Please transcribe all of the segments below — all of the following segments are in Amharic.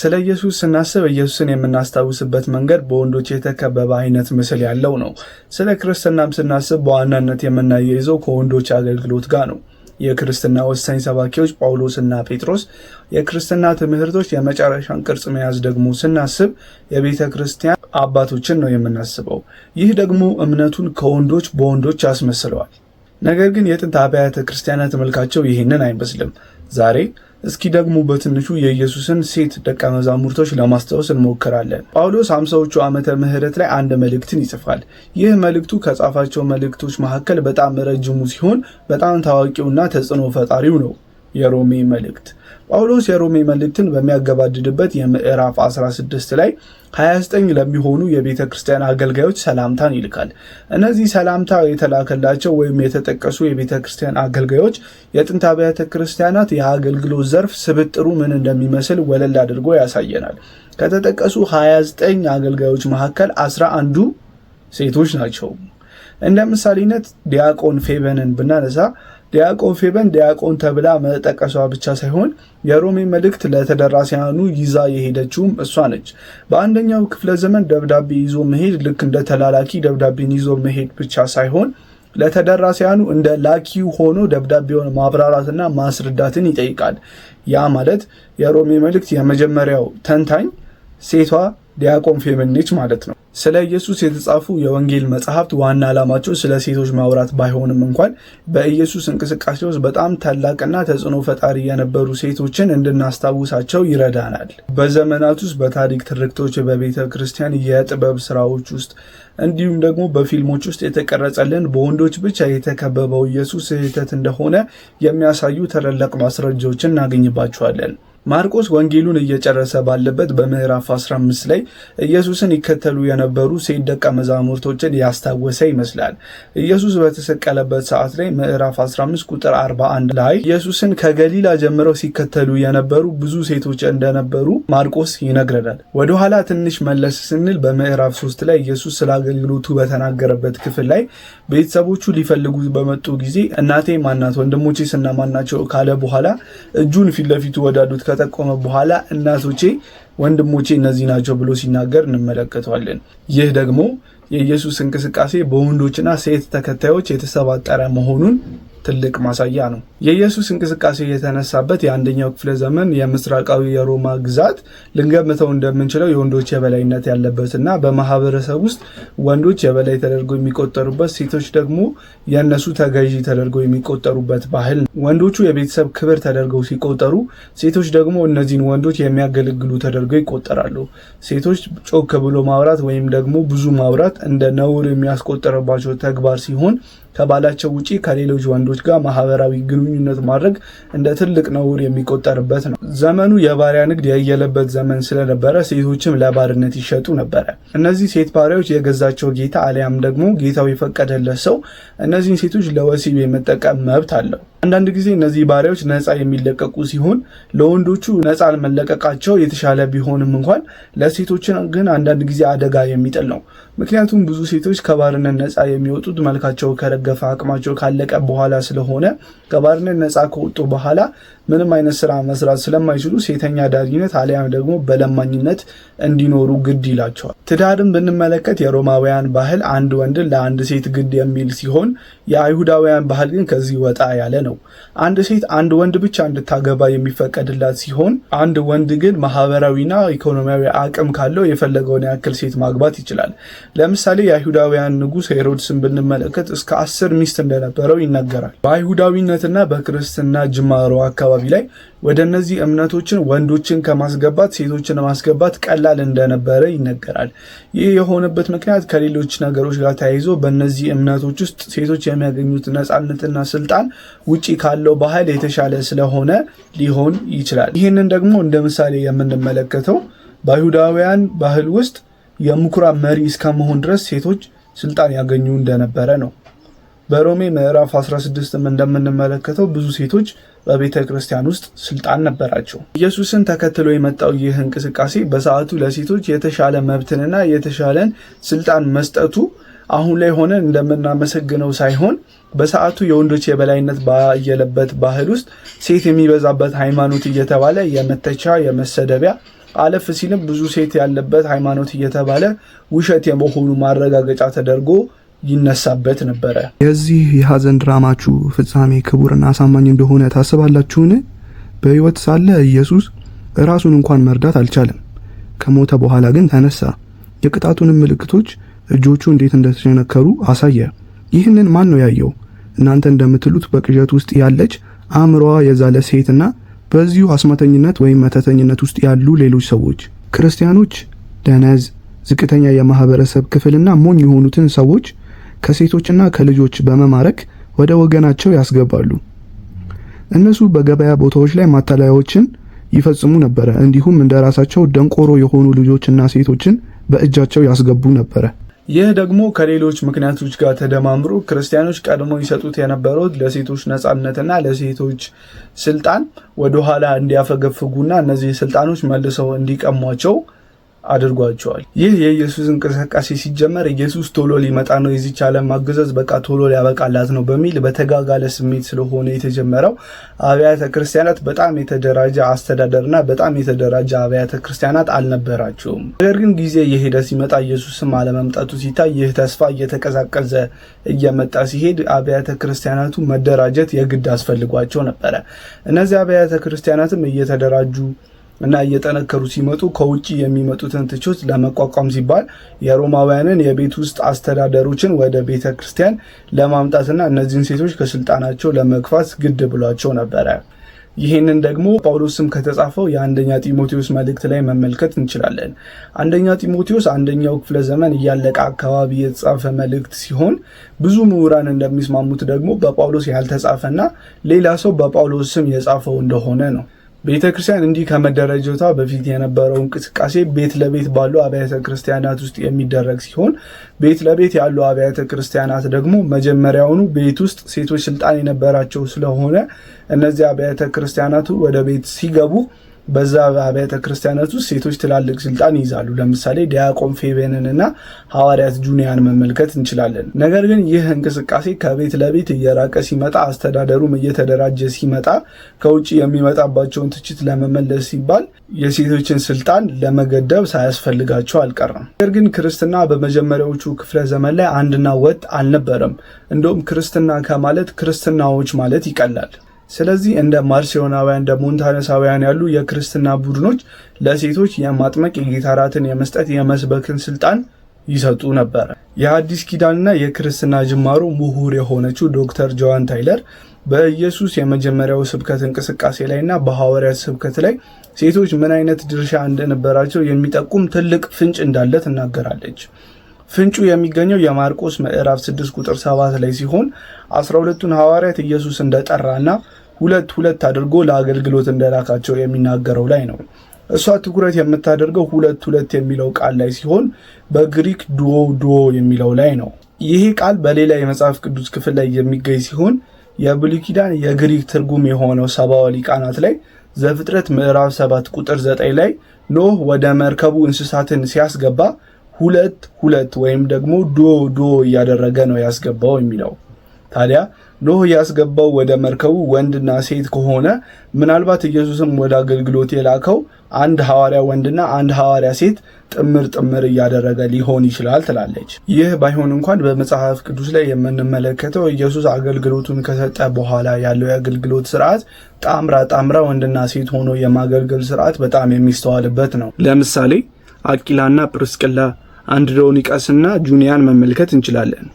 ስለ ኢየሱስ ስናስብ ኢየሱስን የምናስታውስበት መንገድ በወንዶች የተከበበ አይነት ምስል ያለው ነው። ስለ ክርስትናም ስናስብ በዋናነት የምናያይዘው ከወንዶች አገልግሎት ጋር ነው። የክርስትና ወሳኝ ሰባኪዎች ጳውሎስና ጴጥሮስ፣ የክርስትና ትምህርቶች የመጨረሻን ቅርጽ መያዝ ደግሞ ስናስብ የቤተ ክርስቲያን አባቶችን ነው የምናስበው። ይህ ደግሞ እምነቱን ከወንዶች በወንዶች ያስመስለዋል። ነገር ግን የጥንት አብያተ ክርስቲያናት መልካቸው ይህንን አይመስልም። ዛሬ እስኪ ደግሞ በትንሹ የኢየሱስን ሴት ደቀ መዛሙርቶች ለማስታወስ እንሞክራለን። ጳውሎስ 50ዎቹ ዓመተ ምህረት ላይ አንድ መልእክትን ይጽፋል። ይህ መልእክቱ ከጻፋቸው መልእክቶች መካከል በጣም ረጅሙ ሲሆን በጣም ታዋቂውና ተጽዕኖ ፈጣሪው ነው፣ የሮሜ መልእክት። ጳውሎስ የሮሜ መልእክትን በሚያገባድድበት የምዕራፍ 16 ላይ 29 ለሚሆኑ የቤተ ክርስቲያን አገልጋዮች ሰላምታን ይልካል። እነዚህ ሰላምታ የተላከላቸው ወይም የተጠቀሱ የቤተ ክርስቲያን አገልጋዮች የጥንት አብያተ ክርስቲያናት የአገልግሎት ዘርፍ ስብጥሩ ምን እንደሚመስል ወለል አድርጎ ያሳየናል። ከተጠቀሱ 29 አገልጋዮች መካከል 11ዱ ሴቶች ናቸው። እንደ ምሳሌነት ዲያቆን ፌበንን ብናነሳ፣ ዲያቆን ፌበን ዲያቆን ተብላ መጠቀሷ ብቻ ሳይሆን የሮሜ መልእክት ለተደራሲያኑ ይዛ የሄደችውም እሷ ነች። በአንደኛው ክፍለ ዘመን ደብዳቤ ይዞ መሄድ ልክ እንደ ተላላኪ ደብዳቤን ይዞ መሄድ ብቻ ሳይሆን ለተደራሲያኑ እንደ ላኪው ሆኖ ደብዳቤውን ማብራራትና ማስረዳትን ይጠይቃል። ያ ማለት የሮሜ መልእክት የመጀመሪያው ተንታኝ ሴቷ ዲያቆን ፌበን ነች ማለት ነው። ስለ ኢየሱስ የተጻፉ የወንጌል መጽሐፍት ዋና ዓላማቸው ስለ ሴቶች ማውራት ባይሆንም እንኳን በኢየሱስ እንቅስቃሴ ውስጥ በጣም ታላቅና ተጽዕኖ ፈጣሪ የነበሩ ሴቶችን እንድናስታውሳቸው ይረዳናል። በዘመናት ውስጥ በታሪክ ትርክቶች፣ በቤተ ክርስቲያን የጥበብ ስራዎች ውስጥ እንዲሁም ደግሞ በፊልሞች ውስጥ የተቀረጸልን በወንዶች ብቻ የተከበበው ኢየሱስ ስህተት እንደሆነ የሚያሳዩ ታላላቅ ማስረጃዎችን እናገኝባቸዋለን። ማርቆስ ወንጌሉን እየጨረሰ ባለበት በምዕራፍ 15 ላይ ኢየሱስን ይከተሉ የነበሩ ሴት ደቀ መዛሙርቶችን ያስታወሰ ይመስላል። ኢየሱስ በተሰቀለበት ሰዓት ላይ ምዕራፍ 15 ቁጥር 41 ላይ ኢየሱስን ከገሊላ ጀምረው ሲከተሉ የነበሩ ብዙ ሴቶች እንደነበሩ ማርቆስ ይነግረናል። ወደኋላ ትንሽ መለስ ስንል በምዕራፍ 3 ላይ ኢየሱስ ስለ አገልግሎቱ በተናገረበት ክፍል ላይ ቤተሰቦቹ ሊፈልጉት በመጡ ጊዜ "እናቴ ማናት? ወንድሞቼስ እነማን ናቸው?" ካለ በኋላ እጁን ፊት ለፊቱ ወዳሉት ከጠቆመ በኋላ "እናቶቼ፣ ወንድሞቼ እነዚህ ናቸው" ብሎ ሲናገር እንመለከተዋለን። ይህ ደግሞ የኢየሱስ እንቅስቃሴ በወንዶችና ሴት ተከታዮች የተሰባጠረ መሆኑን ትልቅ ማሳያ ነው። የኢየሱስ እንቅስቃሴ የተነሳበት የአንደኛው ክፍለ ዘመን የምስራቃዊ የሮማ ግዛት ልንገምተው እንደምንችለው የወንዶች የበላይነት ያለበትና በማህበረሰብ ውስጥ ወንዶች የበላይ ተደርገው የሚቆጠሩበት፣ ሴቶች ደግሞ የእነሱ ተገዢ ተደርገው የሚቆጠሩበት ባህል ነው። ወንዶቹ የቤተሰብ ክብር ተደርገው ሲቆጠሩ፣ ሴቶች ደግሞ እነዚህን ወንዶች የሚያገለግሉ ተደርገው ይቆጠራሉ። ሴቶች ጮክ ብሎ ማውራት ወይም ደግሞ ብዙ ማውራት እንደ ነውር የሚያስቆጠርባቸው ተግባር ሲሆን ከባላቸው ውጪ ከሌሎች ወንዶች ጋር ማህበራዊ ግንኙነት ማድረግ እንደ ትልቅ ነውር የሚቆጠርበት ነው። ዘመኑ የባሪያ ንግድ ያየለበት ዘመን ስለነበረ ሴቶችም ለባርነት ይሸጡ ነበረ። እነዚህ ሴት ባሪያዎች የገዛቸው ጌታ አሊያም ደግሞ ጌታው የፈቀደለት ሰው እነዚህን ሴቶች ለወሲብ የመጠቀም መብት አለው። አንዳንድ ጊዜ እነዚህ ባሪያዎች ነፃ የሚለቀቁ ሲሆን ለወንዶቹ ነፃ መለቀቃቸው የተሻለ ቢሆንም እንኳን ለሴቶች ግን አንዳንድ ጊዜ አደጋ የሚጥል ነው። ምክንያቱም ብዙ ሴቶች ከባርነት ነፃ የሚወጡት መልካቸው ከረገፈ፣ አቅማቸው ካለቀ በኋላ ስለሆነ ከባርነት ነፃ ከወጡ በኋላ ምንም አይነት ስራ መስራት ስለማይችሉ ሴተኛ አዳሪነት አሊያም ደግሞ በለማኝነት እንዲኖሩ ግድ ይላቸዋል። ትዳርን ብንመለከት የሮማውያን ባህል አንድ ወንድን ለአንድ ሴት ግድ የሚል ሲሆን የአይሁዳውያን ባህል ግን ከዚህ ወጣ ያለ ነው። አንድ ሴት አንድ ወንድ ብቻ እንድታገባ የሚፈቀድላት ሲሆን አንድ ወንድ ግን ማህበራዊና ኢኮኖሚያዊ አቅም ካለው የፈለገውን ያክል ሴት ማግባት ይችላል። ለምሳሌ የአይሁዳውያን ንጉሥ ሄሮድስን ብንመለከት እስከ 10 ሚስት እንደነበረው ይነገራል። በአይሁዳዊነትና በክርስትና ጅማሮ አካባቢ ላይ ወደ እነዚህ እምነቶችን ወንዶችን ከማስገባት ሴቶችን ማስገባት ቀላል እንደነበረ ይነገራል። ይህ የሆነበት ምክንያት ከሌሎች ነገሮች ጋር ተያይዞ በእነዚህ እምነቶች ውስጥ ሴቶች የሚያገኙት ነፃነትና ስልጣን ውጪ ካለው ባህል የተሻለ ስለሆነ ሊሆን ይችላል። ይህንን ደግሞ እንደ ምሳሌ የምንመለከተው በአይሁዳውያን ባህል ውስጥ የምኩራብ መሪ እስከመሆን ድረስ ሴቶች ስልጣን ያገኙ እንደነበረ ነው። በሮሜ ምዕራፍ 16 እንደምንመለከተው ብዙ ሴቶች በቤተ ክርስቲያን ውስጥ ስልጣን ነበራቸው። ኢየሱስን ተከትሎ የመጣው ይህ እንቅስቃሴ በሰዓቱ ለሴቶች የተሻለ መብትንና የተሻለን ስልጣን መስጠቱ አሁን ላይ ሆነን እንደምናመሰግነው ሳይሆን በሰዓቱ የወንዶች የበላይነት ባየለበት ባህል ውስጥ ሴት የሚበዛበት ሃይማኖት እየተባለ የመተቻ፣ የመሰደቢያ፣ አለፍ ሲልም ብዙ ሴት ያለበት ሃይማኖት እየተባለ ውሸት የመሆኑ ማረጋገጫ ተደርጎ ይነሳበት ነበረ። የዚህ የሐዘን ድራማችሁ ፍጻሜ ክቡርና አሳማኝ እንደሆነ ታስባላችሁን? በሕይወት ሳለ ኢየሱስ ራሱን እንኳን መርዳት አልቻለም። ከሞተ በኋላ ግን ተነሳ። የቅጣቱንም ምልክቶች እጆቹ እንዴት እንደተቸነከሩ አሳየ። ይህንን ማን ነው ያየው? እናንተ እንደምትሉት በቅዠት ውስጥ ያለች አእምሮዋ የዛለ ሴትና በዚሁ አስማተኝነት ወይም መተተኝነት ውስጥ ያሉ ሌሎች ሰዎች። ክርስቲያኖች ደነዝ፣ ዝቅተኛ የማህበረሰብ ክፍልና ሞኝ የሆኑትን ሰዎች ከሴቶችና ከልጆች በመማረክ ወደ ወገናቸው ያስገባሉ። እነሱ በገበያ ቦታዎች ላይ ማታለያዎችን ይፈጽሙ ነበረ። እንዲሁም እንደራሳቸው ደንቆሮ የሆኑ ልጆችና ሴቶችን በእጃቸው ያስገቡ ነበረ። ይህ ደግሞ ከሌሎች ምክንያቶች ጋር ተደማምሮ ክርስቲያኖች ቀድሞ ይሰጡት የነበረው ለሴቶች ነፃነትና ለሴቶች ስልጣን ወደኋላ እንዲያፈገፍጉና እነዚህ ስልጣኖች መልሰው እንዲቀሟቸው አድርጓቸዋል። ይህ የኢየሱስ እንቅስቃሴ ሲጀመር ኢየሱስ ቶሎ ሊመጣ ነው፣ የዚች ዓለም አገዛዝ በቃ ቶሎ ሊያበቃላት ነው በሚል በተጋጋለ ስሜት ስለሆነ የተጀመረው አብያተ ክርስቲያናት በጣም የተደራጀ አስተዳደርና በጣም የተደራጀ አብያተ ክርስቲያናት አልነበራቸውም። ነገር ግን ጊዜ እየሄደ ሲመጣ ኢየሱስም አለመምጣቱ ሲታይ ይህ ተስፋ እየተቀዛቀዘ እየመጣ ሲሄድ አብያተ ክርስቲያናቱ መደራጀት የግድ አስፈልጓቸው ነበረ። እነዚህ አብያተ ክርስቲያናትም እየተደራጁ እና እየጠነከሩ ሲመጡ ከውጭ የሚመጡትን ትችት ለመቋቋም ሲባል የሮማውያንን የቤት ውስጥ አስተዳደሮችን ወደ ቤተ ክርስቲያን ለማምጣትና እነዚህን ሴቶች ከስልጣናቸው ለመግፋት ግድ ብሏቸው ነበረ። ይህንን ደግሞ ጳውሎስም ከተጻፈው የአንደኛ ጢሞቴዎስ መልእክት ላይ መመልከት እንችላለን። አንደኛ ጢሞቴዎስ አንደኛው ክፍለ ዘመን እያለቀ አካባቢ የተጻፈ መልእክት ሲሆን ብዙ ምሁራን እንደሚስማሙት ደግሞ በጳውሎስ ያልተጻፈና ሌላ ሰው በጳውሎስ ስም የጻፈው እንደሆነ ነው። ቤተ ክርስቲያን እንዲህ ከመደራጀቷ በፊት የነበረው እንቅስቃሴ ቤት ለቤት ባሉ አብያተ ክርስቲያናት ውስጥ የሚደረግ ሲሆን ቤት ለቤት ያሉ አብያተ ክርስቲያናት ደግሞ መጀመሪያውኑ ቤት ውስጥ ሴቶች ስልጣን የነበራቸው ስለሆነ እነዚህ አብያተ ክርስቲያናቱ ወደ ቤት ሲገቡ በዛ አብያተ ክርስቲያናት ውስጥ ሴቶች ትላልቅ ስልጣን ይይዛሉ። ለምሳሌ ዲያቆን ፌቤንን እና ሐዋርያት ጁኒያን መመልከት እንችላለን። ነገር ግን ይህ እንቅስቃሴ ከቤት ለቤት እየራቀ ሲመጣ፣ አስተዳደሩም እየተደራጀ ሲመጣ ከውጭ የሚመጣባቸውን ትችት ለመመለስ ሲባል የሴቶችን ስልጣን ለመገደብ ሳያስፈልጋቸው አልቀረም። ነገር ግን ክርስትና በመጀመሪያዎቹ ክፍለ ዘመን ላይ አንድና ወጥ አልነበረም። እንደውም ክርስትና ከማለት ክርስትናዎች ማለት ይቀላል። ስለዚህ እንደ ማርሲዮናውያን እንደ ሞንታነሳውያን ያሉ የክርስትና ቡድኖች ለሴቶች የማጥመቅ፣ የጌታ እራትን የመስጠት፣ የመስበክን ስልጣን ይሰጡ ነበር። የአዲስ ኪዳንና የክርስትና ጅማሮ ምሁር የሆነችው ዶክተር ጆዋን ታይለር በኢየሱስ የመጀመሪያው ስብከት እንቅስቃሴ ላይና በሐዋርያት ስብከት ላይ ሴቶች ምን አይነት ድርሻ እንደነበራቸው የሚጠቁም ትልቅ ፍንጭ እንዳለ ትናገራለች። ፍንጩ የሚገኘው የማርቆስ ምዕራፍ 6 ቁጥር 7 ላይ ሲሆን 12ቱን ሐዋርያት ኢየሱስ እንደጠራና ሁለት ሁለት አድርጎ ለአገልግሎት እንደላካቸው የሚናገረው ላይ ነው። እሷ ትኩረት የምታደርገው ሁለት ሁለት የሚለው ቃል ላይ ሲሆን በግሪክ ዱኦ ዱኦ የሚለው ላይ ነው። ይሄ ቃል በሌላ የመጽሐፍ ቅዱስ ክፍል ላይ የሚገኝ ሲሆን የብሉይ ኪዳን የግሪክ ትርጉም የሆነው ሰብዓ ሊቃናት ላይ ዘፍጥረት ምዕራፍ 7 ቁጥር 9 ላይ ኖህ ወደ መርከቡ እንስሳትን ሲያስገባ ሁለት ሁለት ወይም ደግሞ ዱኦ ዱኦ እያደረገ ነው ያስገባው የሚለው። ታዲያ ኖህ ያስገባው ወደ መርከቡ ወንድና ሴት ከሆነ ምናልባት ኢየሱስም ወደ አገልግሎት የላከው አንድ ሐዋርያ ወንድና አንድ ሐዋርያ ሴት ጥምር ጥምር እያደረገ ሊሆን ይችላል ትላለች። ይህ ባይሆን እንኳን በመጽሐፍ ቅዱስ ላይ የምንመለከተው ኢየሱስ አገልግሎቱን ከሰጠ በኋላ ያለው የአገልግሎት ስርዓት ጣምራ ጣምራ ወንድና ሴት ሆኖ የማገልገል ስርዓት በጣም የሚስተዋልበት ነው። ለምሳሌ አቂላና ጵርስቅላ፣ አንድሮኒቀስና ጁኒያን መመልከት እንችላለን።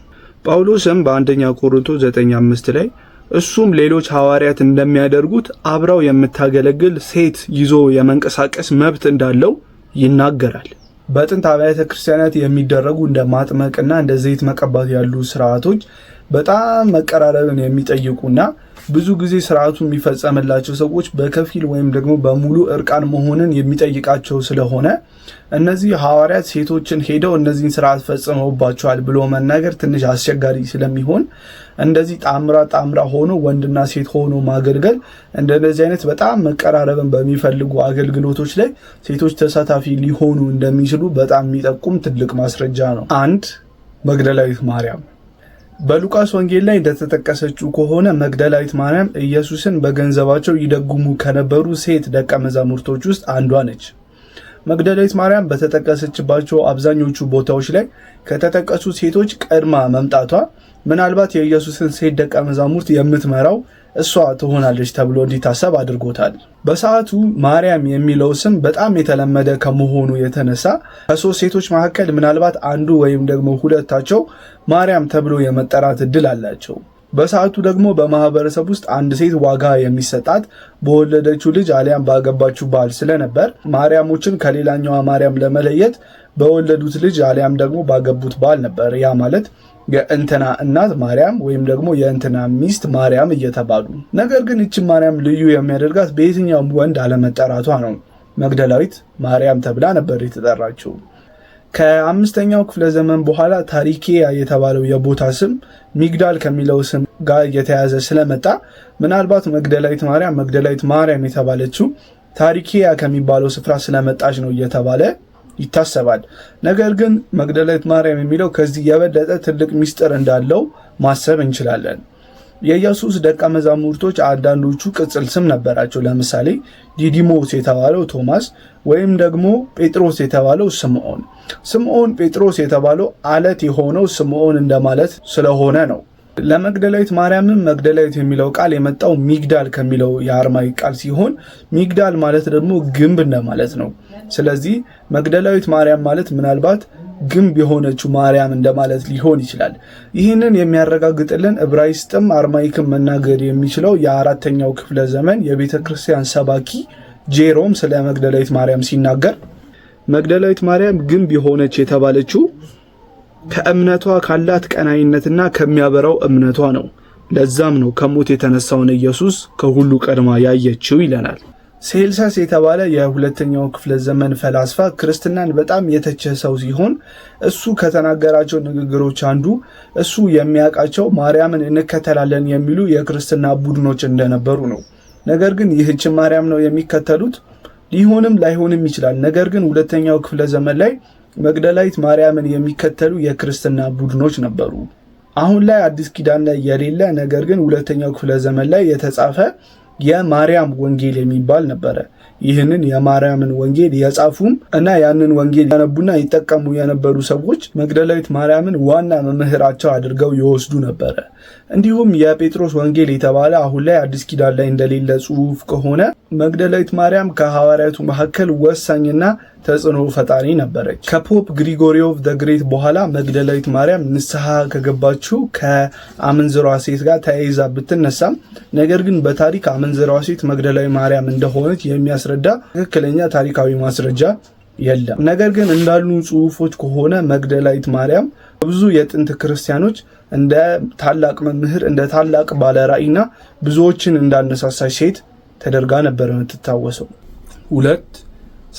ጳውሎስም በአንደኛ ቆሮንቶስ 9:5 ላይ እሱም ሌሎች ሐዋርያት እንደሚያደርጉት አብራው የምታገለግል ሴት ይዞ የመንቀሳቀስ መብት እንዳለው ይናገራል። በጥንት አብያተ ክርስቲያናት የሚደረጉ እንደ ማጥመቅና እንደ ዘይት መቀባት ያሉ ስርዓቶች በጣም መቀራረብን የሚጠይቁና ብዙ ጊዜ ስርዓቱ የሚፈጸምላቸው ሰዎች በከፊል ወይም ደግሞ በሙሉ እርቃን መሆንን የሚጠይቃቸው ስለሆነ እነዚህ ሐዋርያት ሴቶችን ሄደው እነዚህን ስርዓት ፈጽመውባቸዋል ብሎ መናገር ትንሽ አስቸጋሪ ስለሚሆን እንደዚህ ጣምራ ጣምራ ሆኖ ወንድና ሴት ሆኖ ማገልገል እንደነዚህ አይነት በጣም መቀራረብን በሚፈልጉ አገልግሎቶች ላይ ሴቶች ተሳታፊ ሊሆኑ እንደሚችሉ በጣም የሚጠቁም ትልቅ ማስረጃ ነው። አንድ መግደላዊት ማርያም በሉቃስ ወንጌል ላይ እንደተጠቀሰችው ከሆነ መግደላዊት ማርያም ኢየሱስን በገንዘባቸው ይደጉሙ ከነበሩ ሴት ደቀ መዛሙርቶች ውስጥ አንዷ ነች። መግደላዊት ማርያም በተጠቀሰችባቸው አብዛኞቹ ቦታዎች ላይ ከተጠቀሱ ሴቶች ቀድማ መምጣቷ ምናልባት የኢየሱስን ሴት ደቀ መዛሙርት የምትመራው እሷ ትሆናለች ተብሎ እንዲታሰብ አድርጎታል። በሰዓቱ ማርያም የሚለው ስም በጣም የተለመደ ከመሆኑ የተነሳ ከሶስት ሴቶች መካከል ምናልባት አንዱ ወይም ደግሞ ሁለታቸው ማርያም ተብሎ የመጠራት እድል አላቸው። በሰዓቱ ደግሞ በማህበረሰብ ውስጥ አንድ ሴት ዋጋ የሚሰጣት በወለደችው ልጅ አሊያም ባገባችው ባል ስለነበር ማርያሞችን ከሌላኛዋ ማርያም ለመለየት በወለዱት ልጅ አሊያም ደግሞ ባገቡት ባል ነበር። ያ ማለት የእንትና እናት ማርያም ወይም ደግሞ የእንትና ሚስት ማርያም እየተባሉ። ነገር ግን ይችን ማርያም ልዩ የሚያደርጋት በየትኛውም ወንድ አለመጠራቷ ነው። መግደላዊት ማርያም ተብላ ነበር የተጠራችው። ከአምስተኛው ክፍለ ዘመን በኋላ ታሪኪያ የተባለው የቦታ ስም ሚግዳል ከሚለው ስም ጋር እየተያዘ ስለመጣ ምናልባት መግደላዊት ማርያም መግደላዊት ማርያም የተባለችው ታሪኪያ ከሚባለው ስፍራ ስለመጣች ነው እየተባለ ይታሰባል። ነገር ግን መግደላዊት ማርያም የሚለው ከዚህ የበለጠ ትልቅ ሚስጥር እንዳለው ማሰብ እንችላለን። የኢየሱስ ደቀ መዛሙርቶች አንዳንዶቹ ቅጽል ስም ነበራቸው። ለምሳሌ ዲዲሞስ የተባለው ቶማስ ወይም ደግሞ ጴጥሮስ የተባለው ስምዖን። ስምዖን ጴጥሮስ የተባለው አለት የሆነው ስምዖን እንደማለት ስለሆነ ነው። ለመግደላዊት ማርያምም መግደላዊት የሚለው ቃል የመጣው ሚግዳል ከሚለው የአርማይክ ቃል ሲሆን ሚግዳል ማለት ደግሞ ግንብ እንደማለት ነው። ስለዚህ መግደላዊት ማርያም ማለት ምናልባት ግንብ የሆነችው ማርያም እንደማለት ሊሆን ይችላል። ይህንን የሚያረጋግጥልን ዕብራይስጥም አርማይክም መናገር የሚችለው የአራተኛው ክፍለ ዘመን የቤተ ክርስቲያን ሰባኪ ጄሮም ስለ መግደላዊት ማርያም ሲናገር መግደላዊት ማርያም ግንብ የሆነች የተባለችው ከእምነቷ ካላት ቀናይነትና ከሚያበራው እምነቷ ነው። ለዛም ነው ከሞት የተነሳውን ኢየሱስ ከሁሉ ቀድማ ያየችው ይለናል። ሴልሰስ የተባለ የሁለተኛው ክፍለ ዘመን ፈላስፋ ክርስትናን በጣም የተቸ ሰው ሲሆን እሱ ከተናገራቸው ንግግሮች አንዱ እሱ የሚያውቃቸው ማርያምን እንከተላለን የሚሉ የክርስትና ቡድኖች እንደነበሩ ነው። ነገር ግን ይህችን ማርያም ነው የሚከተሉት ሊሆንም ላይሆንም ይችላል። ነገር ግን ሁለተኛው ክፍለ ዘመን ላይ መግደላዊት ማርያምን የሚከተሉ የክርስትና ቡድኖች ነበሩ። አሁን ላይ አዲስ ኪዳን ላይ የሌለ ነገር ግን ሁለተኛው ክፍለ ዘመን ላይ የተጻፈ የማርያም ወንጌል የሚባል ነበረ። ይህንን የማርያምን ወንጌል የጻፉም እና ያንን ወንጌል ያነቡና ይጠቀሙ የነበሩ ሰዎች መግደላዊት ማርያምን ዋና መምህራቸው አድርገው ይወስዱ ነበረ። እንዲሁም የጴጥሮስ ወንጌል የተባለ አሁን ላይ አዲስ ኪዳን ላይ እንደሌለ ጽሑፍ ከሆነ መግደላዊት ማርያም ከሐዋርያቱ መካከል ወሳኝና ተጽዕኖ ፈጣሪ ነበረች። ከ Pope Gregory of the Great በኋላ መግደላዊት ማርያም ንስሐ ከገባችው ከአመንዝሯ ሴት ጋር ተያይዛ ብትነሳም ነገር ግን በታሪክ አመንዝሯ ሴት መግደላዊ ማርያም እንደሆነች የሚያስረዳ ትክክለኛ ታሪካዊ ማስረጃ የለም። ነገር ግን እንዳሉ ጽሑፎች ከሆነ መግደላዊት ማርያም ብዙ የጥንት ክርስቲያኖች እንደ ታላቅ መምህር፣ እንደ ታላቅ ባለራዕይና ብዙዎችን እንዳነሳሳች ሴት ተደርጋ ነበር የምትታወሰው። 2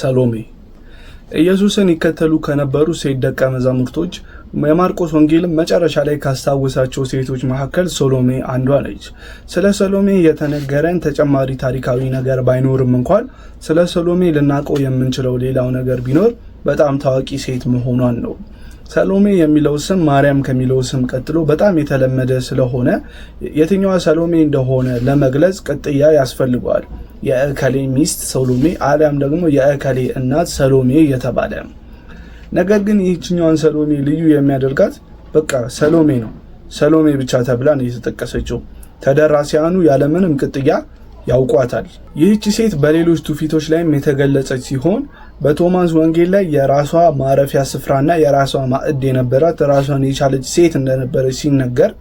ሰሎሜ። ኢየሱስን ይከተሉ ከነበሩ ሴት ደቀ መዛሙርቶች የማርቆስ ወንጌልም መጨረሻ ላይ ካስታወሳቸው ሴቶች መካከል ሰሎሜ አንዷ ነች። ስለ ሰሎሜ የተነገረን ተጨማሪ ታሪካዊ ነገር ባይኖርም እንኳን ስለ ሰሎሜ ልናውቀው የምንችለው ሌላው ነገር ቢኖር በጣም ታዋቂ ሴት መሆኗን ነው። ሰሎሜ የሚለው ስም ማርያም ከሚለው ስም ቀጥሎ በጣም የተለመደ ስለሆነ የትኛዋ ሰሎሜ እንደሆነ ለመግለጽ ቅጥያ ያስፈልገዋል። የእከሌ ሚስት ሰሎሜ አሊያም ደግሞ የእከሌ እናት ሰሎሜ እየተባለ። ነገር ግን ይህችኛዋን ሰሎሜ ልዩ የሚያደርጋት በቃ ሰሎሜ ነው። ሰሎሜ ብቻ ተብላ ነው የተጠቀሰችው። ተደራሲያኑ ያለምንም ቅጥያ ያውቋታል። ይህች ሴት በሌሎች ትውፊቶች ላይም የተገለጸች ሲሆን በቶማስ ወንጌል ላይ የራሷ ማረፊያ ስፍራና የራሷ ማዕድ የነበራት ራሷን የቻለች ሴት እንደነበረች ሲነገር፣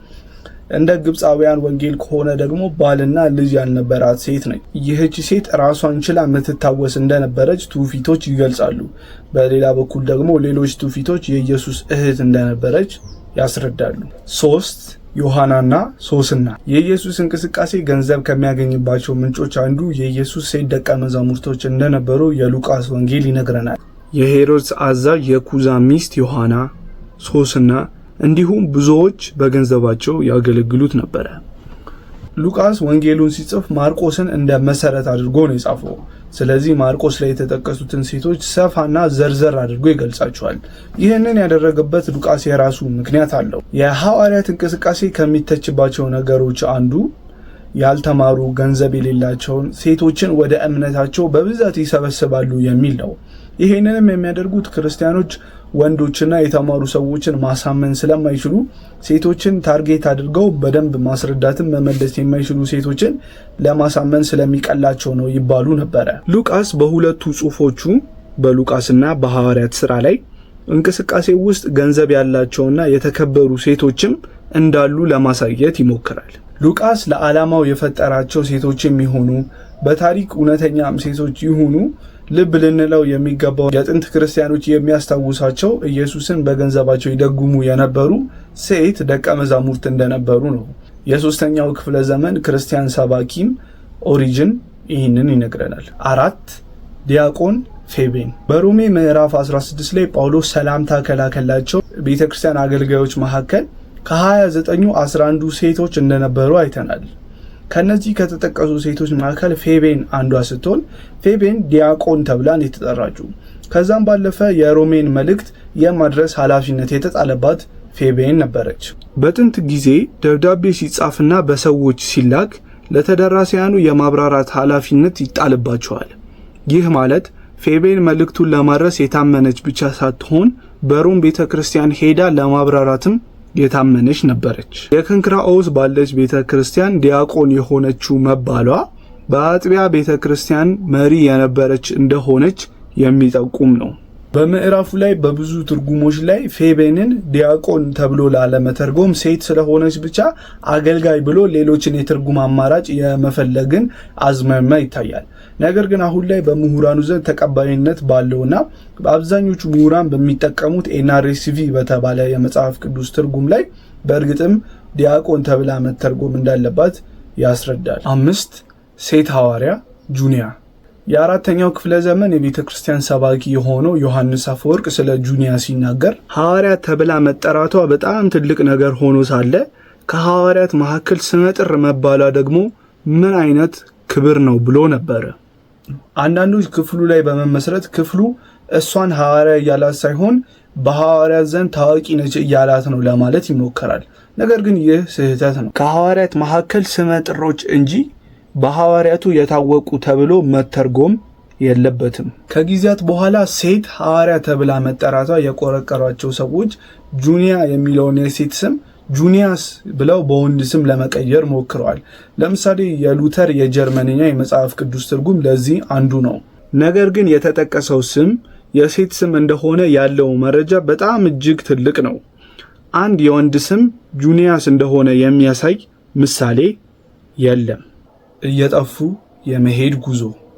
እንደ ግብፃውያን ወንጌል ከሆነ ደግሞ ባልና ልጅ ያልነበራት ሴት ነች። ይህች ሴት ራሷን ችላ የምትታወስ እንደነበረች ትውፊቶች ይገልጻሉ። በሌላ በኩል ደግሞ ሌሎች ትውፊቶች የኢየሱስ እህት እንደነበረች ያስረዳሉ። 3 ዮሐናና ሶስና። የኢየሱስ እንቅስቃሴ ገንዘብ ከሚያገኝባቸው ምንጮች አንዱ የኢየሱስ ሴት ደቀ መዛሙርቶች እንደነበሩ የሉቃስ ወንጌል ይነግረናል። የሄሮድስ አዛዥ የኩዛ ሚስት ዮሐና፣ ሶስና እንዲሁም ብዙዎች በገንዘባቸው ያገለግሉት ነበረ። ሉቃስ ወንጌሉን ሲጽፍ ማርቆስን እንደ መሰረት አድርጎ ነው የጻፈው። ስለዚህ ማርቆስ ላይ የተጠቀሱትን ሴቶች ሰፋና ዘርዘር አድርጎ ይገልጻቸዋል። ይህንን ያደረገበት ሉቃስ የራሱ ምክንያት አለው። የሐዋርያት እንቅስቃሴ ከሚተችባቸው ነገሮች አንዱ ያልተማሩ ገንዘብ የሌላቸውን ሴቶችን ወደ እምነታቸው በብዛት ይሰበስባሉ የሚል ነው። ይሄንንም የሚያደርጉት ክርስቲያኖች ወንዶችና የተማሩ ሰዎችን ማሳመን ስለማይችሉ ሴቶችን target አድርገው በደንብ ማስረዳትን መመለስ የማይችሉ ሴቶችን ለማሳመን ስለሚቀላቸው ነው ይባሉ ነበረ። ሉቃስ በሁለቱ ጽሑፎቹ በሉቃስና በሐዋርያት ሥራ ላይ እንቅስቃሴ ውስጥ ገንዘብ ያላቸውና የተከበሩ ሴቶችም እንዳሉ ለማሳየት ይሞክራል። ሉቃስ ለዓላማው የፈጠራቸው ሴቶች የሚሆኑ በታሪክ እውነተኛም ሴቶች ይሁኑ ልብ ልንለው የሚገባው የጥንት ክርስቲያኖች የሚያስታውሳቸው ኢየሱስን በገንዘባቸው ይደጉሙ የነበሩ ሴት ደቀ መዛሙርት እንደነበሩ ነው። የሶስተኛው ክፍለ ዘመን ክርስቲያን ሰባኪም ኦሪጅን ይህንን ይነግረናል። 4 ዲያቆን ፌቤን በሮሜ ምዕራፍ 16 ላይ ጳውሎስ ሰላምታ ከላከላቸው ቤተክርስቲያን አገልጋዮች መካከል ከ29ኙ 11ዱ ሴቶች እንደነበሩ አይተናል። ከነዚህ ከተጠቀሱ ሴቶች መካከል ፌቤን አንዷ ስትሆን ፌቤን ዲያቆን ተብላን የተጠራችው። ከዛም ባለፈ የሮሜን መልእክት የማድረስ ኃላፊነት የተጣለባት ፌቤን ነበረች። በጥንት ጊዜ ደብዳቤ ሲጻፍና በሰዎች ሲላክ ለተደራሲያኑ የማብራራት ኃላፊነት ይጣልባቸዋል። ይህ ማለት ፌቤን መልእክቱን ለማድረስ የታመነች ብቻ ሳትሆን በሮም ቤተክርስቲያን ሄዳ ለማብራራትም የታመነች ነበረች። የክንክራኦስ ባለች ቤተክርስቲያን ዲያቆን የሆነችው መባሏ በአጥቢያ ቤተክርስቲያን መሪ የነበረች እንደሆነች የሚጠቁም ነው። በምዕራፉ ላይ በብዙ ትርጉሞች ላይ ፌቤንን ዲያቆን ተብሎ ላለመተርጎም ሴት ስለሆነች ብቻ አገልጋይ ብሎ ሌሎችን የትርጉም አማራጭ የመፈለግን አዝማሚያ ይታያል። ነገር ግን አሁን ላይ በምሁራኑ ዘንድ ተቀባይነት ባለውና በአብዛኞቹ ምሁራን በሚጠቀሙት NRSV በተባለ የመጽሐፍ ቅዱስ ትርጉም ላይ በእርግጥም ዲያቆን ተብላ መተርጎም እንዳለባት ያስረዳል። 5 ሴት ሐዋርያ ጁኒያ። የአራተኛው ክፍለ ዘመን የቤተ ክርስቲያን ሰባኪ የሆነው ዮሐንስ አፈወርቅ ስለ ጁኒያ ሲናገር ሐዋርያ ተብላ መጠራቷ በጣም ትልቅ ነገር ሆኖ ሳለ ከሐዋርያት መካከል ስመጥር መባሏ ደግሞ ምን አይነት ክብር ነው ብሎ ነበረ። አንዳንዶች ክፍሉ ላይ በመመስረት ክፍሉ እሷን ሐዋርያ እያላት ሳይሆን በሐዋርያት ዘንድ ታዋቂ ነች እያላት ነው ለማለት ይሞከራል። ነገር ግን ይህ ስህተት ነው። ከሐዋርያት መካከል ስመጥሮች እንጂ በሐዋርያቱ የታወቁ ተብሎ መተርጎም የለበትም። ከጊዜያት በኋላ ሴት ሐዋርያ ተብላ መጠራቷ የቆረቀሯቸው ሰዎች ጁኒያ የሚለውን የሴት ስም ጁኒያስ ብለው በወንድ ስም ለመቀየር ሞክረዋል። ለምሳሌ የሉተር የጀርመንኛ የመጽሐፍ ቅዱስ ትርጉም ለዚህ አንዱ ነው። ነገር ግን የተጠቀሰው ስም የሴት ስም እንደሆነ ያለው መረጃ በጣም እጅግ ትልቅ ነው። አንድ የወንድ ስም ጁኒያስ እንደሆነ የሚያሳይ ምሳሌ የለም። እየጠፉ የመሄድ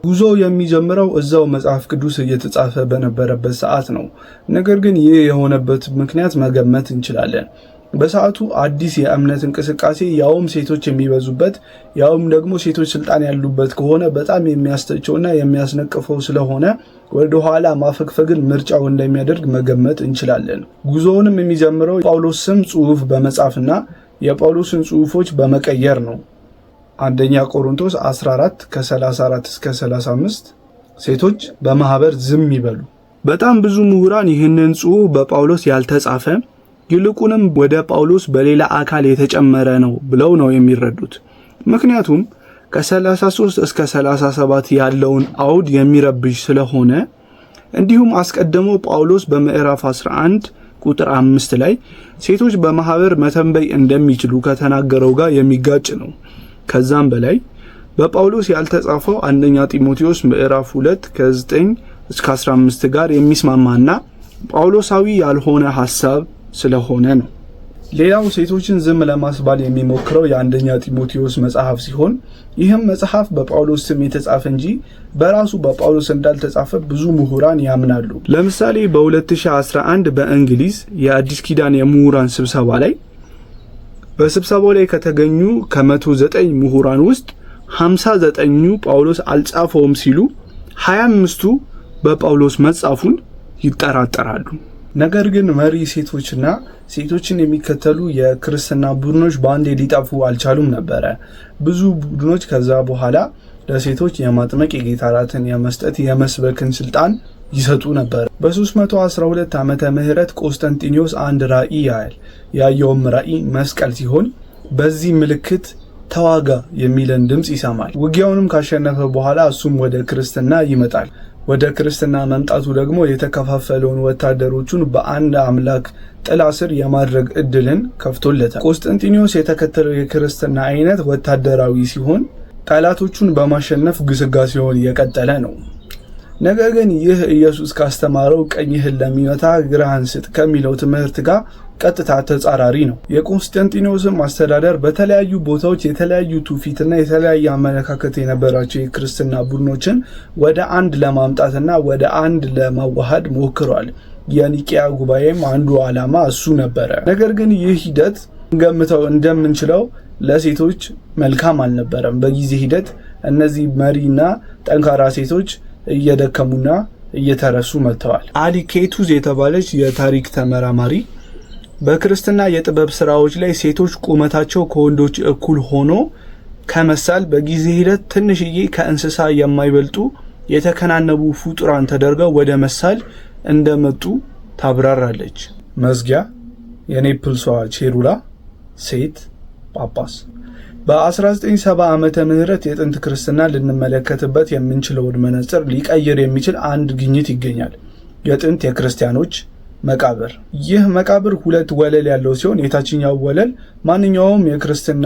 ጉዞ የሚጀምረው እዛው መጽሐፍ ቅዱስ እየተጻፈ በነበረበት ሰዓት ነው። ነገር ግን ይህ የሆነበት ምክንያት መገመት እንችላለን። በሰዓቱ አዲስ የእምነት እንቅስቃሴ ያውም ሴቶች የሚበዙበት ያውም ደግሞ ሴቶች ስልጣን ያሉበት ከሆነ በጣም የሚያስተቸውና የሚያስነቅፈው ስለሆነ ወደ ኋላ ማፈግፈግን ምርጫው እንደሚያደርግ መገመት እንችላለን። ጉዞውንም የሚጀምረው ጳውሎስ ስም ጽሑፍ በመጻፍና የጳውሎስን ጽሑፎች በመቀየር ነው። አንደኛ ቆሮንቶስ 14 ከ34 እስከ 35 ሴቶች በማህበር ዝም ይበሉ። በጣም ብዙ ምሁራን ይህንን ጽሑፍ በጳውሎስ ያልተጻፈ ይልቁንም ወደ ጳውሎስ በሌላ አካል የተጨመረ ነው ብለው ነው የሚረዱት። ምክንያቱም ከ33 እስከ 37 ያለውን አውድ የሚረብሽ ስለሆነ፣ እንዲሁም አስቀድሞ ጳውሎስ በምዕራፍ 11 ቁጥር 5 ላይ ሴቶች በማህበር መተንበይ እንደሚችሉ ከተናገረው ጋር የሚጋጭ ነው። ከዛም በላይ በጳውሎስ ያልተጻፈው አንደኛ ጢሞቴዎስ ምዕራፍ 2 ከ9 እስከ 15 ጋር የሚስማማና ጳውሎሳዊ ያልሆነ ሐሳብ ስለሆነ ነው። ሌላው ሴቶችን ዝም ለማስባል የሚሞክረው የአንደኛ ጢሞቴዎስ መጽሐፍ ሲሆን ይህም መጽሐፍ በጳውሎስ ስም የተጻፈ እንጂ በራሱ በጳውሎስ እንዳልተጻፈ ብዙ ምሁራን ያምናሉ። ለምሳሌ በ2011 በእንግሊዝ የአዲስ ኪዳን የምሁራን ስብሰባ ላይ በስብሰባው ላይ ከተገኙ ከ109 ምሁራን ውስጥ 59ኙ ጳውሎስ አልጻፈውም ሲሉ 25ቱ በጳውሎስ መጻፉን ይጠራጠራሉ። ነገር ግን መሪ ሴቶችና ሴቶችን የሚከተሉ የክርስትና ቡድኖች በአንዴ ሊጠፉ አልቻሉም ነበረ። ብዙ ቡድኖች ከዛ በኋላ ለሴቶች የማጥመቅ፣ የጌታ እራትን የመስጠት፣ የመስበክን ስልጣን ይሰጡ ነበር። በ312 ዓመተ ምህረት ቆስጠንጢኖስ አንድ ራእይ ያያል። ያየውም ራእይ መስቀል ሲሆን በዚህ ምልክት ተዋጋ የሚለን ድምፅ ይሰማል። ውጊያውንም ካሸነፈ በኋላ እሱም ወደ ክርስትና ይመጣል። ወደ ክርስትና መምጣቱ ደግሞ የተከፋፈለውን ወታደሮቹን በአንድ አምላክ ጥላ ስር የማድረግ እድልን ከፍቶለታል። ቆስጠንጢኖስ የተከተለው የክርስትና አይነት ወታደራዊ ሲሆን ጠላቶቹን በማሸነፍ ግስጋሴውን የቀጠለ ነው። ነገር ግን ይህ ኢየሱስ ካስተማረው ቀኝህን ለሚመታ ግራህን ስጥ ከሚለው ትምህርት ጋር ቀጥታ ተጻራሪ ነው። የቆስጠንጢኖስም አስተዳደር በተለያዩ ቦታዎች የተለያዩ ትውፊትና የተለያየ አመለካከት የነበራቸው የክርስትና ቡድኖችን ወደ አንድ ለማምጣትና ወደ አንድ ለማዋሃድ ሞክሯል። የኒቂያ ጉባኤም አንዱ ዓላማ እሱ ነበረ። ነገር ግን ይህ ሂደት ገምተው እንደምንችለው ለሴቶች መልካም አልነበረም። በጊዜ ሂደት እነዚህ መሪና ጠንካራ ሴቶች እየደከሙና እየተረሱ መጥተዋል። አሊ ኬቱዝ የተባለች የታሪክ ተመራማሪ በክርስትና የጥበብ ስራዎች ላይ ሴቶች ቁመታቸው ከወንዶች እኩል ሆኖ ከመሳል በጊዜ ሂደት ትንሽዬ ከእንስሳ የማይበልጡ የተከናነቡ ፍጡራን ተደርገው ወደ መሳል እንደመጡ ታብራራለች። መዝጊያ፣ የኔፕልሷ ቼሩላ ሴት ጳጳስ። በ1970 ዓመተ ምህረት የጥንት ክርስትና ልንመለከትበት የምንችለውን መነጽር ሊቀይር የሚችል አንድ ግኝት ይገኛል። የጥንት የክርስቲያኖች መቃብር። ይህ መቃብር ሁለት ወለል ያለው ሲሆን የታችኛው ወለል ማንኛውም የክርስትና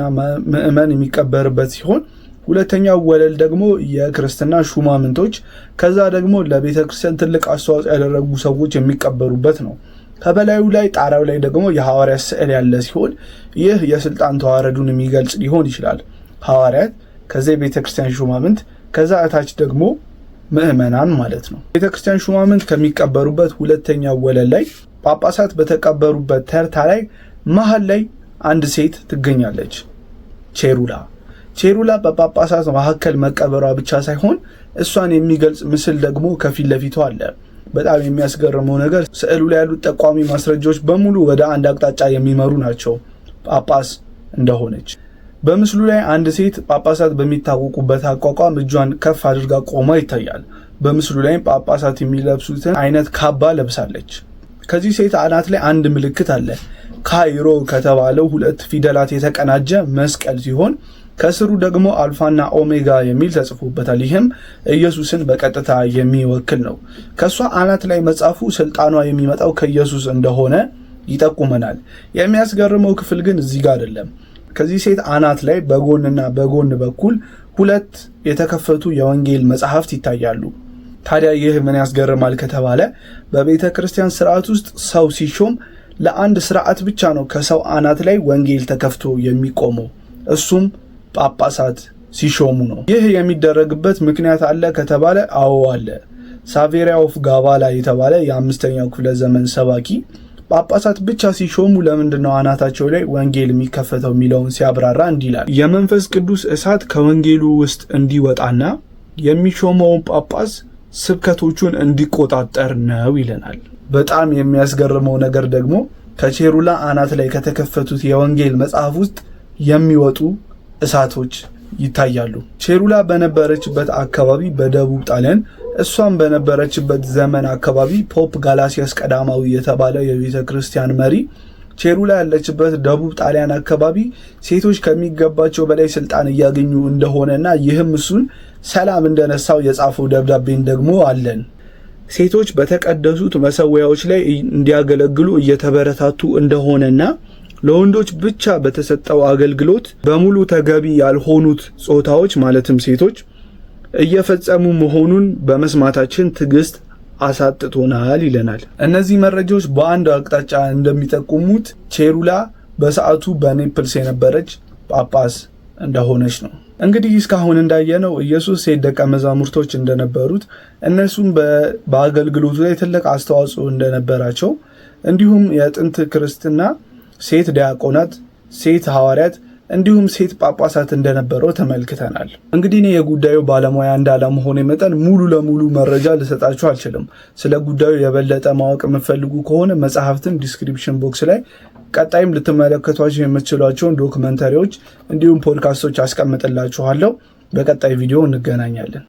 ምዕመን የሚቀበርበት ሲሆን ሁለተኛው ወለል ደግሞ የክርስትና ሹማምንቶች፣ ከዛ ደግሞ ለቤተ ክርስቲያን ትልቅ አስተዋጽኦ ያደረጉ ሰዎች የሚቀበሩበት ነው። ከበላዩ ላይ ጣሪያው ላይ ደግሞ የሐዋርያት ስዕል ያለ ሲሆን ይህ የስልጣን ተዋረዱን የሚገልጽ ሊሆን ይችላል። ሐዋርያት፣ ከዛ የቤተ ክርስቲያን ሹማምንት፣ ከዛ እታች ደግሞ ምዕመናን ማለት ነው። ቤተክርስቲያን ሹማምንት ከሚቀበሩበት ሁለተኛው ወለል ላይ ጳጳሳት በተቀበሩበት ተርታ ላይ መሀል ላይ አንድ ሴት ትገኛለች። ቼሩላ። ቼሩላ በጳጳሳት መካከል መቀበሯ ብቻ ሳይሆን እሷን የሚገልጽ ምስል ደግሞ ከፊት ለፊቷ አለ። በጣም የሚያስገርመው ነገር ስዕሉ ላይ ያሉት ጠቋሚ ማስረጃዎች በሙሉ ወደ አንድ አቅጣጫ የሚመሩ ናቸው፣ ጳጳስ እንደሆነች። በምስሉ ላይ አንድ ሴት ጳጳሳት በሚታወቁበት አቋቋም እጇን ከፍ አድርጋ ቆማ ይታያል። በምስሉ ላይም ጳጳሳት የሚለብሱትን አይነት ካባ ለብሳለች። ከዚህ ሴት አናት ላይ አንድ ምልክት አለ። ካይሮ ከተባለው ሁለት ፊደላት የተቀናጀ መስቀል ሲሆን ከስሩ ደግሞ አልፋና ኦሜጋ የሚል ተጽፎበታል። ይህም ኢየሱስን በቀጥታ የሚወክል ነው። ከእሷ አናት ላይ መጻፉ ስልጣኗ የሚመጣው ከኢየሱስ እንደሆነ ይጠቁመናል። የሚያስገርመው ክፍል ግን እዚህ ጋር አይደለም። ከዚህ ሴት አናት ላይ በጎንና በጎን በኩል ሁለት የተከፈቱ የወንጌል መጽሐፍት ይታያሉ። ታዲያ ይህ ምን ያስገርማል ከተባለ በቤተ ክርስቲያን ስርዓት ውስጥ ሰው ሲሾም ለአንድ ስርዓት ብቻ ነው ከሰው አናት ላይ ወንጌል ተከፍቶ የሚቆመው፣ እሱም ጳጳሳት ሲሾሙ ነው። ይህ የሚደረግበት ምክንያት አለ ከተባለ አዎ አለ። ሳቬሪያ of ጋባላ የተባለ የአምስተኛው ክፍለ ዘመን ሰባኪ ጳጳሳት ብቻ ሲሾሙ ለምንድን ነው አናታቸው ላይ ወንጌል የሚከፈተው የሚለውን ሲያብራራ እንዲህ ይላል። የመንፈስ ቅዱስ እሳት ከወንጌሉ ውስጥ እንዲወጣና የሚሾመውን ጳጳስ ስብከቶቹን እንዲቆጣጠር ነው ይለናል። በጣም የሚያስገርመው ነገር ደግሞ ከቼሩላ አናት ላይ ከተከፈቱት የወንጌል መጽሐፍ ውስጥ የሚወጡ እሳቶች ይታያሉ። ቼሩላ በነበረችበት አካባቢ በደቡብ ጣሊያን እሷም በነበረችበት ዘመን አካባቢ Pope ጋላሲያስ ቀዳማዊ የተባለ የቤተ ክርስቲያን መሪ ቼሩላ ያለችበት ደቡብ ጣሊያን አካባቢ ሴቶች ከሚገባቸው በላይ ስልጣን እያገኙ እንደሆነና ይህም እሱን ሰላም እንደነሳው የጻፈው ደብዳቤን ደግሞ አለን። ሴቶች በተቀደሱት መሰዊያዎች ላይ እንዲያገለግሉ እየተበረታቱ እንደሆነና ለወንዶች ብቻ በተሰጠው አገልግሎት በሙሉ ተገቢ ያልሆኑት ጾታዎች ማለትም ሴቶች እየፈጸሙ መሆኑን በመስማታችን ትዕግስት አሳጥቶናል ይለናል። እነዚህ መረጃዎች በአንድ አቅጣጫ እንደሚጠቁሙት ቼሩላ በሰዓቱ በኔፕልስ የነበረች ጳጳስ እንደሆነች ነው። እንግዲህ እስካሁን እንዳየነው ኢየሱስ ሴት ደቀ መዛሙርቶች እንደነበሩት፣ እነሱም በአገልግሎቱ ላይ ትልቅ አስተዋጽኦ እንደነበራቸው፣ እንዲሁም የጥንት ክርስትና ሴት ዲያቆናት፣ ሴት ሐዋርያት እንዲሁም ሴት ጳጳሳት እንደነበረው ተመልክተናል። እንግዲህ እኔ የጉዳዩ ባለሙያ እንዳለመሆኔ መጠን ሙሉ ለሙሉ መረጃ ልሰጣችሁ አልችልም። ስለ ጉዳዩ የበለጠ ማወቅ የምትፈልጉ ከሆነ መጽሐፍትን description box ላይ ቀጣይም ልትመለከቷቸው የምትችሏቸውን documentary ዎች እንዲሁም ፖድካስቶች አስቀምጥላችኋለሁ። በቀጣይ ቪዲዮ እንገናኛለን።